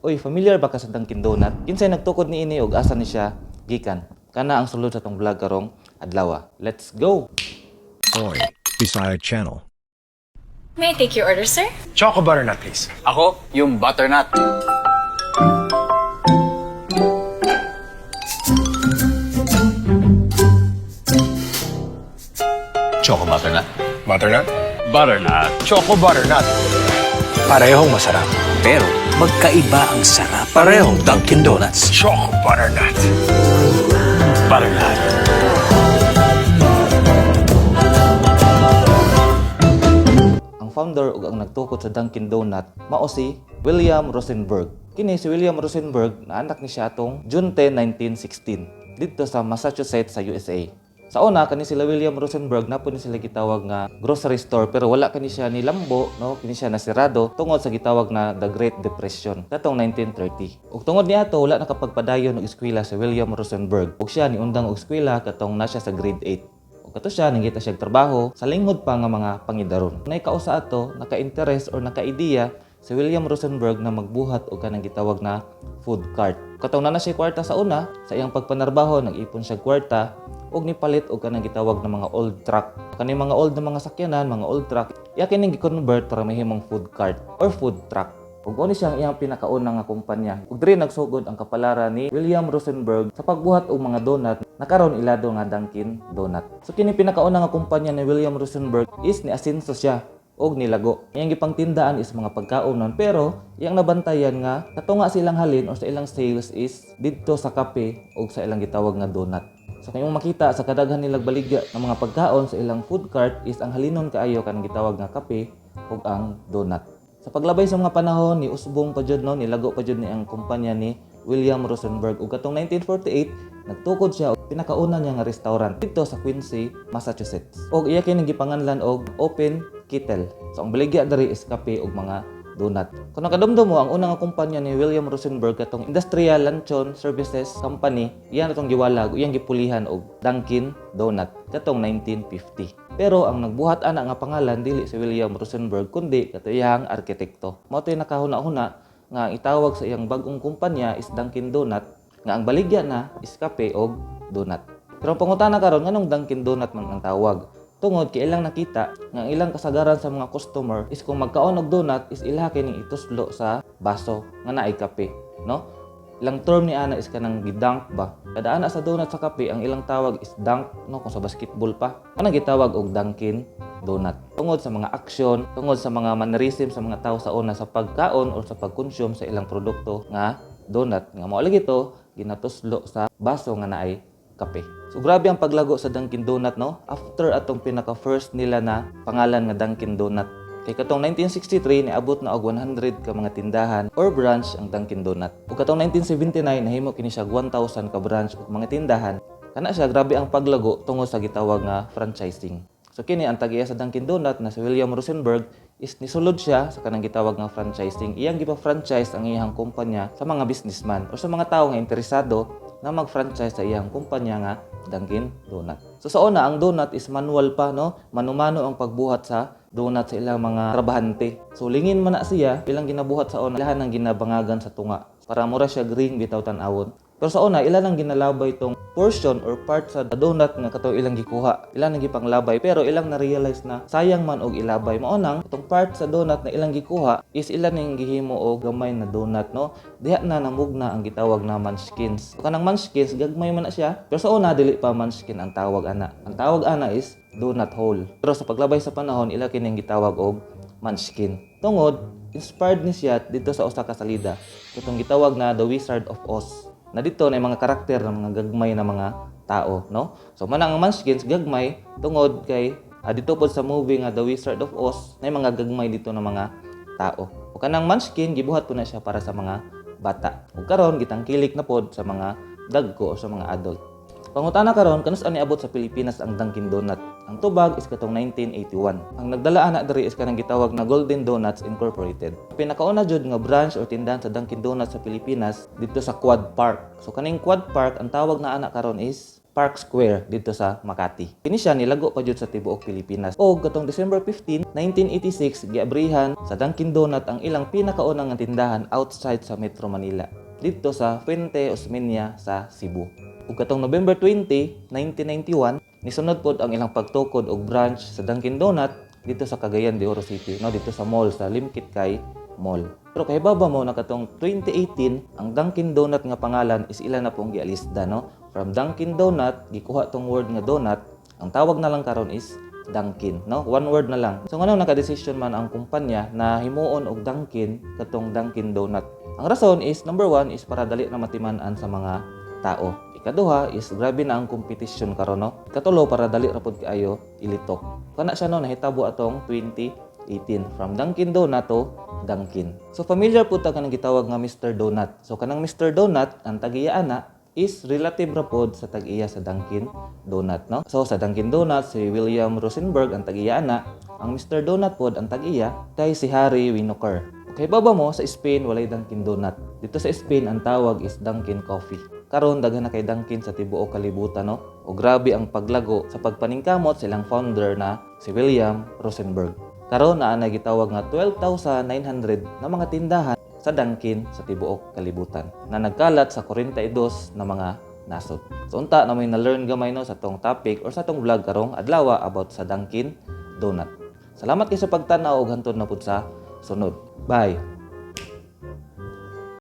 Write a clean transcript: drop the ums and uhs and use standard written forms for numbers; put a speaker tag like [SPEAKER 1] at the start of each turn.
[SPEAKER 1] Uy, familiar ba ka sa Dunkin Donut? Kinsay nagtukod niini ug asa ni siya gikan? Kana ang sulod sa atong vlog karong adlaw. Let's go!
[SPEAKER 2] Oi, Bisaya Channel.
[SPEAKER 3] May I take your order, sir?
[SPEAKER 4] Choco butternut, please.
[SPEAKER 5] Ako, yung butternut. Choco butternut.
[SPEAKER 4] Butternut?
[SPEAKER 5] Butternut.
[SPEAKER 4] Choco butternut. Parehong masarap.
[SPEAKER 6] Pero magkaiba ang sarap. Parehong Dunkin' Donuts.
[SPEAKER 4] Choco butternut.
[SPEAKER 5] Butternut.
[SPEAKER 1] Ang founder ug ang nagtukod sa Dunkin' Donut mao si William Rosenberg. Kini si William Rosenberg na anak ni siya atong June 10, 1916 didto sa Massachusetts sa USA. Sa una, kani sila William Rosenberg na ni sila gitawag nga grocery store, pero wala kani siya ni lambo, no, kini siya nasirado tungod sa gitawag na the Great Depression katong 1930. Ug tungod niato, wala nakapagpadayon og eskwela si William Rosenberg, ug siya niundang og eskwela katong na siya sa grade 8. Ug kato siya, nangita siya og trabaho sa linghod pa nga mga pangidaron. Naikausa ato, naka-interest or naka-idea si William Rosenberg na magbuhat og kanang gitawag na food cart. Katong na siya kwarta sa una, sa iyang pagpanarbaho, nag-ipon siya kwarta ug nipalit og kanang gitawag na mga old truck. Kani mga old na mga sakyanan, mga old truck, iya kining gi-convert para mahimong food cart or food truck. Ug ni siya ang iyang pinakauna nga kumpanya. Ug diri nagsugod ang kapalaran ni William Rosenberg sa pagbuhat og mga donut na karon ilado nga Dunkin' Donut. So kini pinakauna nga kumpanya ni William Rosenberg is niasenso siya og nilago. Iyang gipangtindaan is mga pagkaon nun, pero iyang nabantayan nga katunga silang halin or sa ilang sales is didto sa kape og sa ilang gitawag nga donut. So kung imong makita sa kadaghan nilang baligya ng mga pagkaon sa ilang food cart is ang halinon kaayo kanang gitawag nga kape ug ang donut. Sa paglabay sa mga panahon, ni usbong pa jud, no, nilago pa jud ni ang kumpanya ni William Rosenberg, ug katong 1948 nagtukod siya og pinakauna niya nga restaurant didto sa Quincy, Massachusetts. Og iya kini gipanganlan og Open Kettle. So ang baligya diri is kape ug mga donut. Kung nakadumdum mo, ang unang nga kumpanya ni William Rosenberg katong Industrial Luncheon Services Company, iyan atong giwalag, iyang gipulihan og Dunkin' Donut katong 1950. Pero ang nagbuhat ana nga pangalan dili si William Rosenberg kundi kato iyang arkitekto. Mao to'y nakahuna-huna nga ang itawag sa iyang bag-ong kumpanya is Dunkin' Donut nga ang baligya na is kape og donut. Pero ang pangutana karon, nganong Dunkin' Donut man ang tawag? Tungod kay ilang nakita nga ang ilang kasagaran sa mga customer is kung magkaon og donut is ilaha kining ituslo sa baso nga naay kape, no? Ilang term ni ana is kanang gidunk ba. Kada ana sa donut sa kape, ang ilang tawag is dunk, no, kung sa basketball pa. Kanang gitawag og Dunkin' Donut. Tungod sa mga aksyon, tungod sa mga mannerism sa mga tao sa una sa pagkaon or sa pagkonsume sa ilang produkto nga donut nga mao lagi to ginatuslo sa baso nga naay kape. So grabe ang paglago sa Dunkin' Donut, no? After atong pinaka first nila na pangalan nga Dunkin' Donut. Kay katong 1963 niabot na og 100 ka mga tindahan or branch ang Dunkin' Donut. Ug katong 1979 nahimo kini siya 1,000 ka branch ug mga tindahan. Kana siya, grabe ang paglago tungod sa gitawag nga franchising. So kini ang tag-iya sa Dunkin' Donut na si William Rosenberg is nisulod siya sa kanang gitawag nga franchising. Iyang gipa-franchise ang iyang kumpanya sa mga businessman o sa mga tao nga interesado na mag-franchise sa iyang kumpanya nga Dunkin' Donut. So sa una, ang donut is manual pa, no? Mano-mano ang pagbuhat sa donut sa ilang mga trabahante. So lingin man na siya, ilang ginabuhat sa una, ilahan ang ginabangagan sa tunga para mura siya green bitaw tan-awon. Pero sa una, ilan ang ginalabay itong portion or part sa donut nga kato ilang gikuha. Ilan ang gipanglabay, pero ilang na-realize na sayang man og ilabay. Mao nang itong part sa donut na ilang gikuha is ilan ning gihimo og gamay na donut, no? Diha na namugna ang gitawag na munchkins. So, kanang munchkins gagmay man na siya. Pero sa una, dili pa munchkin ang tawag ana. Ang tawag ana is donut hole. Pero sa paglabay sa panahon, ila kining gitawag og munchkin. Tungod inspired ni siya dito sa usa ka salida. Itong gitawag na The Wizard of Oz na dito na mga karakter ng mga gagmay na mga tao, no? So man ang munchkins gagmay tungod kay dito pod sa movie nga The Wizard of Oz na mga gagmay dito ng mga tao. O kanang munchkin gibuhat po na siya para sa mga bata. Ug karon gitangkilik na pod sa mga dagko o sa mga adult. Pangutana karon, kanus-a niabot sa Pilipinas ang Dunkin' Donut? Ang tubag is katong 1981. Ang nagdala ana diri is kanang gitawag na Golden Donuts Incorporated. Pinakauna jud nga branch or tindahan sa Dunkin' Donuts sa Pilipinas didto sa Quad Park. So kaning Quad Park, ang tawag na ana karon is Park Square didto sa Makati. Kini siya nilago pa jud sa tibuok Pilipinas. Og katong December 15, 1986, giabrihan sa Dunkin Donut ang ilang pinakaunang nga tindahan outside sa Metro Manila didto sa Fuente Osmeña sa Cebu. Ug katong November 20, 1991, nisunod pod ang ilang pagtukod og branch sa Dunkin Donut didto sa Cagayan de Oro City, no, didto sa mall sa Limketkai Mall. Pero kahibaba mo na katong 2018, ang Dunkin Donut nga pangalan is ila na pong gialisda, no? From Dunkin Donut, gikuha tong word nga donut, ang tawag na lang karon is Dunkin, no? One word na lang. So ngano nakadesisyon man ang kumpanya na himuon og Dunkin katong Dunkin Donut? Ang rason is, number one is para dali na matiman-an sa mga tao. Ikaduha is grabe na ang kompetisyon karon, no. Ikatulo, para dali ra pud kaayo ilitok. Kana siya, no, nahitabo atong 2018 from Dunkin Donut to Dunkin. So familiar pud ta kanang gitawag nga Mr. Donut. So kanang Mr. Donut, ang tag-iya ana is relative ra pod sa tag-iya sa Dunkin Donut, no. So sa Dunkin Donut, si William Rosenberg ang tag-iya ana, ang Mr. Donut pod ang tag-iya kay si Harry Winokur. Okay, baba mo sa Spain walay Dunkin Donut. Didto sa Spain, ang tawag is Dunkin Coffee. Karon daghan na kay Dunkin sa tibuok kalibutan, no. O grabe ang paglago sa pagpaningkamot silang founder na si William Rosenberg. Karon naa na gitawag nga 12,900 na mga tindahan sa Dunkin sa tibuok kalibutan na nagkalat sa 42 na mga nasod. So unta na may na-learn gamay, no, sa tong topic or sa tong vlog karong adlaw about sa Dunkin Donut. Salamat kay sa pagtan-aw ug hantod na pud sa sunod. Bye.